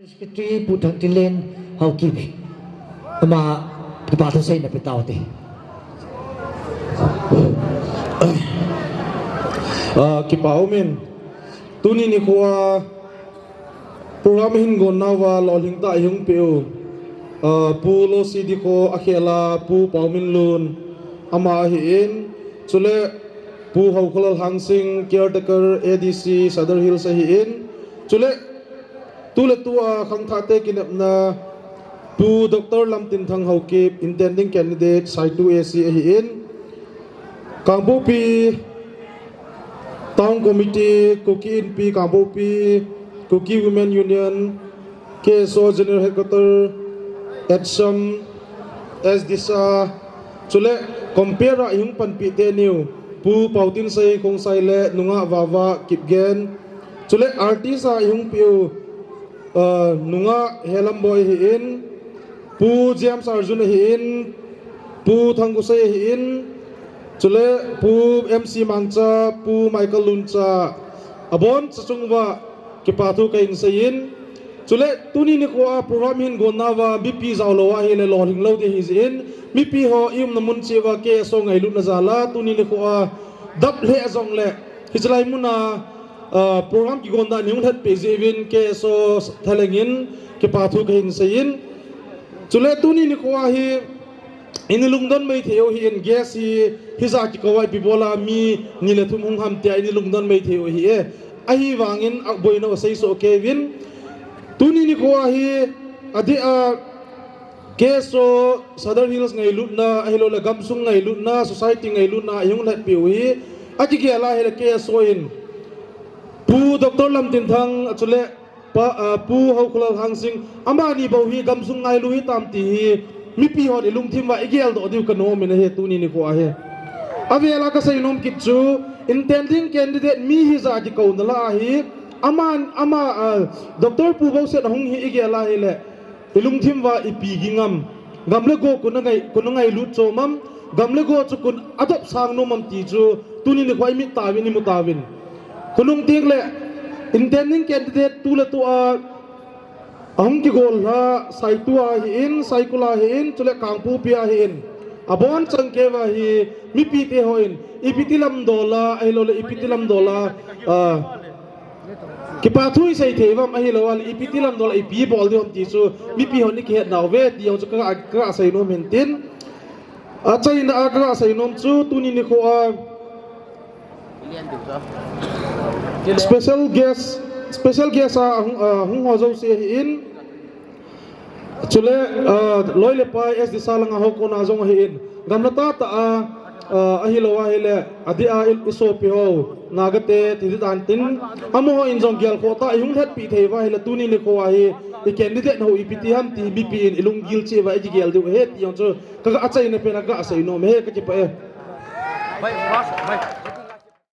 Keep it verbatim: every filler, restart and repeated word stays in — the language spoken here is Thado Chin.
Secretary Pu Thangtinlen Haokip, ama kipa thu seina pe tau te. Ah, kipa umin. Tuni nikho a program hin gon nauva lolhing tah a ihung peh u, ah, Pu Losidi kho a khel a Pu Paominlun ama ahin, chule Pu Haokholal Hangsing, caretaker A D C Sadar Hills ahin, chule tuletu a khangthah te kinepna Pu Doctor Lamtinthang Haokip, intending candidate Saitu A C ahin, Kangpokpi Town Committee, Kuki Inpi Kangpokpi, Kuki Women Union, K S O General Headquarter, ETSAM, S Disha, chule compere a ihung panpi teniu, Pu Paotinsei Khongsai le nungah Vava Kipgen, chule artist a ihung peh u, ah, nungah Helamboi ahin, Pu James Arjun ahin, Pu Thangkhosei ahin, chule Pu M C Mangcha, Pu Michael Luncha, aboncha chunguva kipa thu kahin seiyin. Chule tuni nikho a program hin gon nauva mipi jaolou ahile lolhing lou ding ahi jeh in, mipi ho i umna mun cheh uva K S O ngailutna jal a tuni nikho a dap lheh jongle, hiche lai mun a, ah, program kigon dan ihung lhatpeh jeh uvin K S O thalheng in kipa thu kahin seiyin. Chule tuni nikho a hi, ini lungdon maithei u ahin, guest hi, hijat a kikou a ipi bol a mi ni le thum hung ham tia ini lungdon maithei u ahi e. Ahivangin aboina u seisoh kei uvin. Tuni nikho a hi, adeh a, K S O Sadar Hills ngailutna, ahilouleh gamsung ngailutna, society ngailutna, ihung lhatpeh u hi, akigel a ahile K S O in Pu Doctor Lamtinthang, chule Pa, ah, Pu Haokholal Hangsing, amani bou hi gamsung ngailu hitam ti hi, mipi hon ilungthim uva igeldoh diu kanom in ahi tuni nikho a hi. Avel a kaseinom kit chu, intending candidate mi hijat a kikouna lah a hi, aman, ama, ah, Doctor Pu Bouseh ahung hi igel a ahile, ilungthim uva ipi ging am, gam le go koi na ngai, koi na ngailut chom am, gam le go chu koi na adop sang nom am ti chu, tuni nikho a imit tauvin, imu tauvin. Khonung teng le, intending candidate tuletu a, ahung kigol lha, Saitu a ahin, Saikul a ahin, chule Kangpokpi a ahin. Abonchan keiva hi, mipi te hon, ipi ti lamdol a, ahilouleh ipi ti lamdol a, ah, kipa thu isei thei uvam ahilou a, ipi ti lamdol a ipi bol diu ham ti chu, mipi hon ikihet nauve, ti jong chu ka, ka seinom in tin. Achaina a ka seinom chu, tuni nikho a, special guest, special guest a hung, a hung ho jouse ahin. Chule, a, loi le pai S Disha langa ho kona jong ahin. Gamla tah tah a, a, ahilou ahile, adeh a i, isopi ho, Naga te, ti dan tin. Amaho in jong gelkhoh tah a ihung lhatpeh thei uva ahile, tuni nikho a hi, i candidate ho ipi ti ham ti mipi in ilunggil cheh uva ikigel diu ahi ti jong chu, ka, achaina pen a ka seinom e, kakipah e.